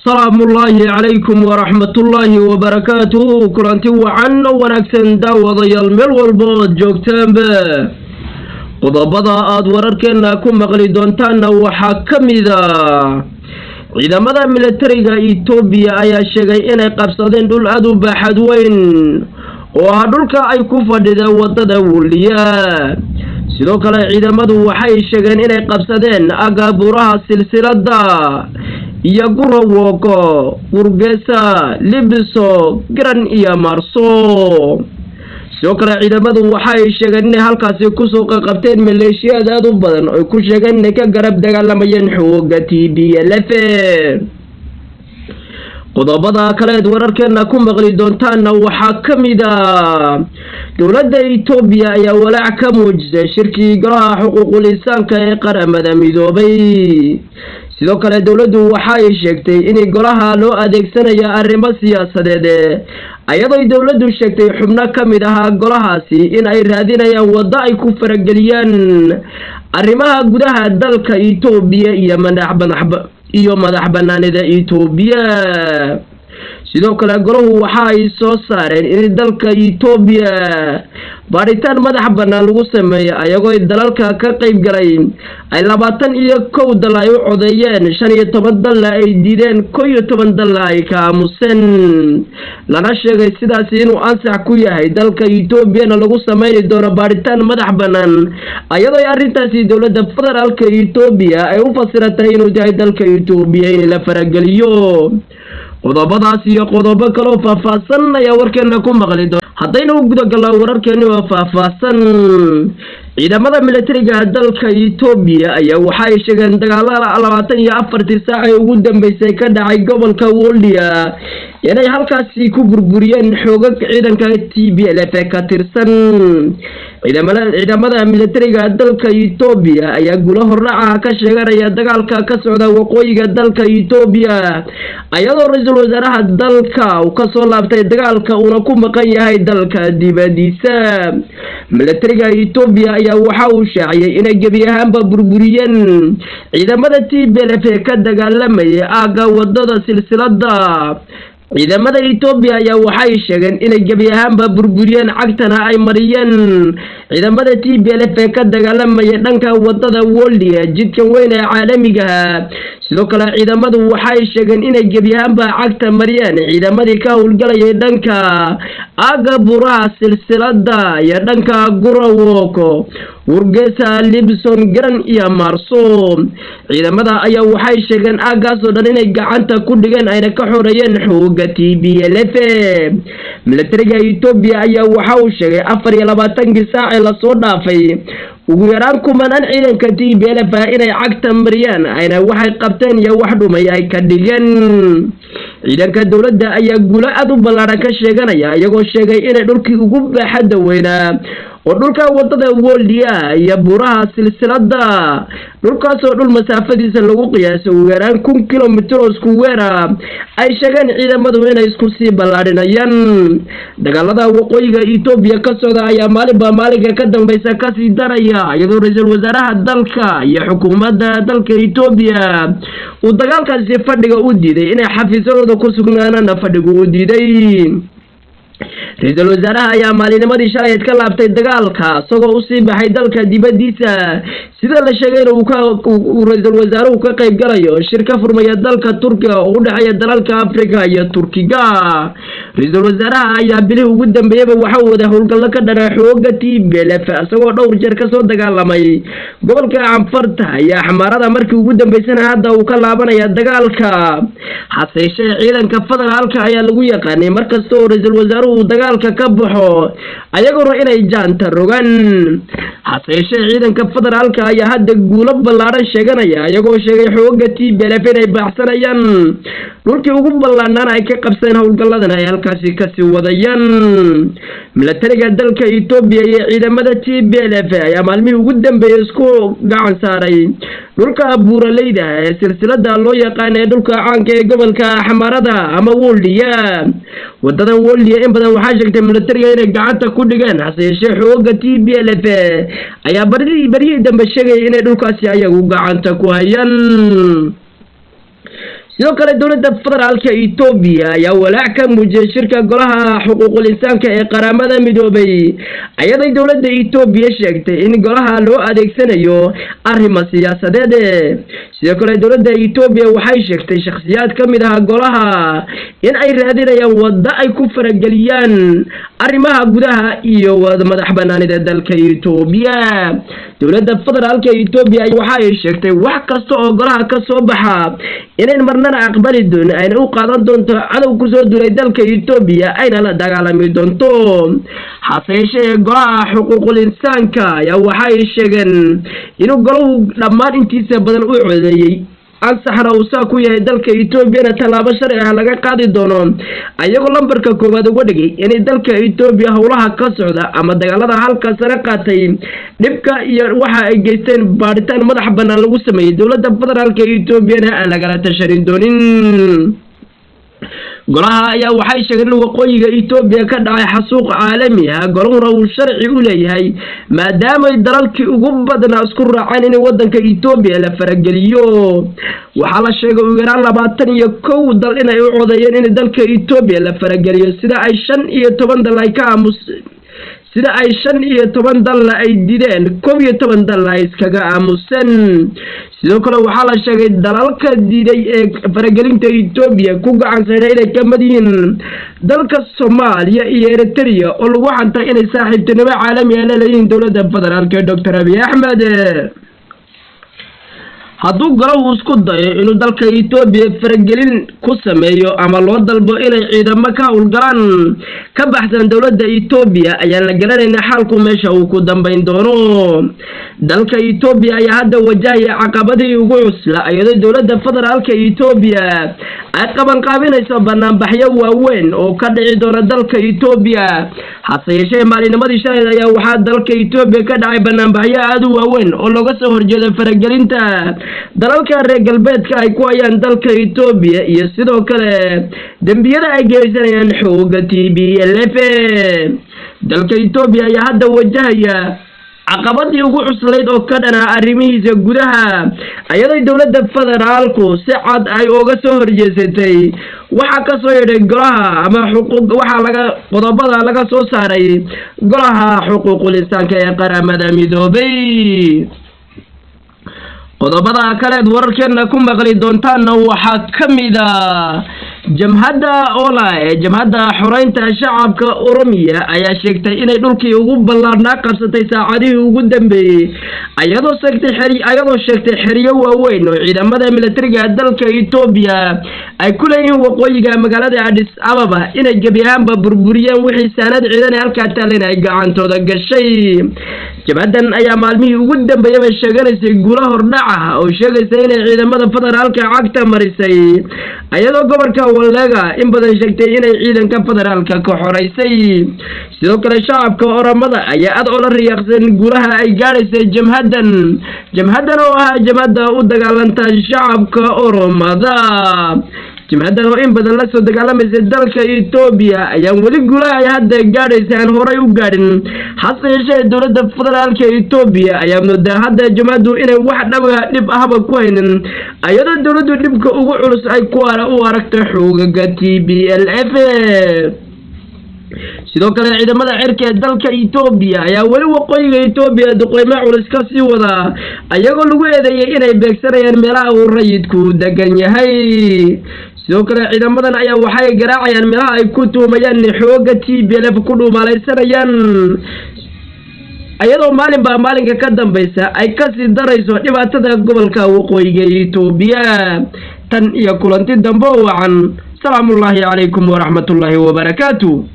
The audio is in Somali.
Salaamullaahi calaykum waraxmatullaahi wabarakaatuhu. Kulanti wacan oo wanaagsan, daawadayaal, meel walba ood joogtaanba. Qodobada aada wararkeena ku maqli doontaanna waxaa ka mida: ciidamada militariga Itoobiya ayaa sheegay inay qabsadeen dhul aada u baaxad weyn oo ah dhulka ay ku fadhida wadada Wuliya. Sidoo kale ciidamadu waxay sheegeen inay qabsadeen aga buraha Silsilada iyo Gurawoko, Gurgesa, Libiso, Garan iyo Marso. Sidoo kale ciidamadu waxay sheegeen inay halkaasi kusoo qaqabteen maleeshiyaad aada u badan oy ku sheegeen inay ka garab dagaalamayeen xooga TPLF. Qodobada kaleed wararkeena ku maqli doontaanna waxaa ka mid a: dowladda Itoobiya ayaa walaac ka muujisay shirkii Golaha Xuquuqul Insaanka ee Qaramada Midoobay. Sidoo kale dowladdu waxay sheegtay in golaha loo adeegsanayo arrimo siyaasadeed, ayadoo dowladdu sheegtay xubno ka mid ahaa golahaasi in ay raadinayaan waddo ay ku farageliyaan arrimaha gudaha dalka Itoobiya iyo madax banaanida Itoobiya. Sidoo kale golahu waxa ay soo saareen in dalka Itoobiya baadhitaan madax bannaan lagu sameeyo, ayagoo dalalka ka qayb galay ay 21 dal ay u codeeyeen, 15 dalna ay diideen, 11 dalna ay ka aamuseen, lana sheegay sidaasi inuu ansax ku yahay, dalka Etoobiyana lagu sameyni doono baadhitaan madax bannaan, ayadoo arrintaasi dowladda federaalka Etoobiya ay u fasiratay inuu yahay dalka Etoobiya in la farageliyo. Qodobadaas iyo qodobo kaloo faahfaahsan ayaa warkeena ku maqli doona. Haddaynu u gudagalno wararkeeni oo faahfaahsan, ciidamada militariga dalka Etoobiya ayaa waxay sheegeen dagaalada 24-tii saac ee ugu dambeysay ka dhacay gobolka Woldia inay halkaasi ku burburiyeen xoogag ciidanka TPLF ka tirsan. Ciidamada militariga dalka Etoobiya ayaa guulo hordhaca ka sheeganaya dagaalka ka socda waqooyiga dalka Etoobiya, ayadoo ra-iisul wasaaraha dalka uu kasoo laabtay dagaalka uuna ku maqan yahay dalka dibadiisa. Militariga Etoobiya ayaa waxa uu shaaciyay inay gebi ahaanba burburiyeen ciidamada TPLF ee ka dagaalamayay aagga wadada Silsilada. Ciidamada Etoobiya ayaa waxay sheegeen inay gebi ahaanba burburiyeen, cagtana ay mariyeen ciidamada TPLF ee ka dagaalamaya dhanka wadada Woldia, jidkan weyn ee caalamiga. Sidoo kale ciidamadu waxay sheegeen inay gebi ahaanba cagta mariyeen ciidamadii ka howlgalayay dhanka aaga buraha Silsilada iyo dhanka Gurawoko, Wurgesa, Libson, Garan iyo Marso. Ciidamada ayaa waxay sheegeen aaggaasoo dhan inay gacanta ku dhigeen, ayna ka xoreeyeen xooga TPLF. Militariga Etoobiya ayaa waxa uu sheegay 24-kii saac ee lasoo dhaafay ugu yaraan kumanaan ciidanka TPLF ah inay cagta mariyeen, ayna waxay qabteen iyo wax dhumay ay ka dhigeen. Ciidanka dowladda ayaa guulo aada u ballaaran ka sheeganaya, iyagoo sheegay inay dhulkii ugu baaxadda weynaa oo dhulka wadada Woldia iyo buuraha Silsilada, dhulkaasoo dhul masaafadiisa lagu qiyaasay ugu yaraan 1000 kilomitir oo isku weera, ay sheegeen ciidamadu inay isku sii ballaadhinayaan. Dagaalada waqooyiga Etoobiya ka socda ayaa maalinba maalinka ka dambeysa kasii daraya, iyadoo ra-iisul wasaaraha dalka iyo xukuumadda dalka Etoobiya uu dagaalkaasi fadhiga u diiday, inay xafiisyadooda ku sugnaanana fadhigu u diiday. Ra-iisul wasaaraha ayaa maalinimadii shalayd ka laabtay dagaalka, isagoo usii baxay dalka dibadiisa, sida la sheegay in uu ra-iisul wasaaruhu ka qayb galayo shir ka furmaya dalka Turkiga oo u dhexeeya dalalka Afrika iyo Turkiga. Ra-iisul wasaaraha ayaa bilihii ugu dambeeyeyba waxa uu waday howlgallo ka dhana xooga TPLF, isagoo dhowr jeer kasoo dagaalamay gobolka Canfarta iyo Axmaarada. Markii ugu dambeysana hadda uu ka laabanaya dagaalka. Hase yeeshee ciidanka federaalka ayaa lagu yaqaanay markasta oo ra-iisul wasaaruhu dagaalka ka baxo ayaguna inay jaanta rogaan. Hase yeeshee ciidanka federaalka ayaa hadda guulo ballaaran sheeganaya, iyagoo sheegay xooga TPLF inay baaxsanayaan, dhulkii ugu ballaanaana ay ka qabsadeen, howlgalladan ay halkaasi kasii wadayaan. Milatariga dalka Etoobiya iyo ciidamada TPLF ayaa maalmihii ugu dambeeyey isku gacan saaray dhulka buuraleyda ee Silsilada loo yaqaan, ee dhulka caanka ee gobolka Axmaarada ama Woldiya. Wadadan Woldiya in badan waxaa sheegtay milatariga inay gacanta ku dhigeen. Hase yeeshee xooga TPLF ayaa baryihii dambe sheegaya inay dhulkaasi ayagu gacanta ku hayaan. Sidoo kale dowladda federaalka Itoobiya ayaa walaac ka muujiyay shirka golaha xuquuqul insaanka ee Qaramada Midoobay, ayaday dowladda Itoobiya sheegtay in golaha loo adeegsanayo arrimo siyaasadeed. Sidoo kale dowladda Itoobiya waxay sheegtay shakhsiyaad ka mid ah golaha in ay raadinayaan waddo ay ku farageliyaan arrimaha gudaha iyo madax banaanida dalka Itoobiya. Dowladda federaalka Itoobiya waxa ay sheegtay wax kasta oo golaha ka soo baxa inayn marnana aqbali doonin, ayna u qaadan doonto cadow kusoo duulay dalka Itoobiya, ayna la dagaalami doonto. Hase yeeshee golaha xuquuqul insaanka ayaa waxay sheegeen inuu golahu dhammaan intiisa badan u codeeyey, ansaxna uu saa ku yahay, dalka Etoobiyana tallaabo sharci ah laga qaadi doono, ayagoo lambarka koowaad uga dhigay inay dalka Etoobiya howlaha ka socda ama dagaalada halka sare qaatay, dhibka iyo waxa ay geysteen baadhitaan madax bannaan lagu sameeyey, dowladda federaalka Etoobiyana aan lagala tashanin doonin. Golaha ayaa waxay sheegeen in waqooyiga Etoobiya ka dhacay xasuuq caalami ah, golahuna uu sharci u leeyahay maadaamay dalalkii ugu badnaa isku raaceen in wadanka Etoobiya la farageliyo. Waxaa la sheegay ugu yaraan 21 dal inay u codeeyeen in dalka Etoobiya la farageliyo, sida ay 15 dal ay ka aamus sida ay 15 dalna ay dideen, 11 dalna ay iskaga aamuseen. Sidoo kale waxaa la sheegay dalalka diiday ee faragelinta Etoobiya ku gacan sayday inay ka mid yihiin dalka Soomaaliya iyo Eritrea, oo lagu xantay inay saaxiibtinimo caalami ah la leeyihiin dowladda federaalka ee Doctor Abiy Axmed. Hadduu golahu isku dayo inuu dalka Etoobiya faragelin ku sameeyo ama loo dalbo inay ciidamo ka howlgalaan ka baxsan dowladda Etoobiya, ayaan la garanaynaa xaalku meesha uu ku dambayn doono. Dalka Etoobiya ayaa hadda wajahaya caqabadihii ugu cusla, iyadoo dowladda federaalka Etoobiya ay qabanqaabinayso banaanbaxyo waaweyn oo ka dhici doona dalka Etoobiya. Hase yeeshee maalinimadii shalay ayaa waxaa dalka Etoobiya ka dhacay banaanbaxyo aada u waaweyn oo looga soo horjeedo faragelinta dalalka reer galbeedka ay ku hayaan dalka Etoobiya iyo sidoo kale dembiyada ay geysanayaan xooga TPLF. Dalka Etoobiya ayaa hadda wajahaya caqabadii ugu cuslayd oo ka dhanaa arrimihiisa gudaha, ayaday dowladda federaalku si cad ay uga soo horjeesatay waxaa ka soo yidhay golaha ama xuquuq waxaa laga qodobada laga soo saaray golaha xuquuqul insaanka ee Qaramada Midoobay. Qodobada kaleed wararkeena ku maqli doontaanna waxaa ka mid a jamhadda OLA ee Jamhadda Xoreynta Shacabka Oromiya ayaa sheegtay inay dhulkii ugu ballaarnaa qabsatay saacadihii ugu dambeeyey, ayadoo sheegtay xeryo waaweyn oo ciidamada militariga dalka Etoobiya ay ku leeyihiin waqooyiga magaalada Addis Ababa inay gebi ahaanba burburiyeen, wixii saanad ciidan ee halkaa taalan ay gacantooda gashay. Jabhadan ayaa maalmihii ugu dambeeyaba sheeganaysay guulo hordhac ah oo sheegaysa inay ciidamada federaalka cagta marisay, ayadoo gobolka Wallega in badan sheegtay inay ciidanka federaalka ka xoreysay. Sidoo kale shacabka Oromada ayaa aad oola riyaaqsan guulaha ay gaadhaysay jamhaddan, jamhaddan oo ah jamhadda u dagaalanta shacabka Oromada. Jamhaddan oo in badan la soo dagaalamaysay dalka Etoobiya ayaan weli guulaha ay hadda gaadhaysa aan horay u gaadhin. Hase yeeshee dowladda federaalka Etoobiya ayaa moodaa hadda jamhaddu inay wax dhaba dhib ahba ku haynin, ayadoo dowladdu dhibka ugu culus ay ku u aragta xoogaga TPLF. Sidoo kale ciidamada cirka ee dalka Etoobiya ayaa weli waqooyiga Etoobiya duqeymo culus ka sii wadaa, ayagoo lagu eedeeyay inay beegsanayaan meelaha uu rayidku degan yahay. Sidoo kale ciidamadan ayaa waxay garaacayaan meelaha ay ku tuhumayaan xooga TPLF ku dhuumaalaysanayaan, ayadoo maalinbaa maalinka ka dambaysa ay kasii darayso dhibaatada gobolka waqooyiga Etoobiya. Tan iyo kulanti dambe wacan, salaamullaahi calaykum waraxmatullaahi wabarakaatu.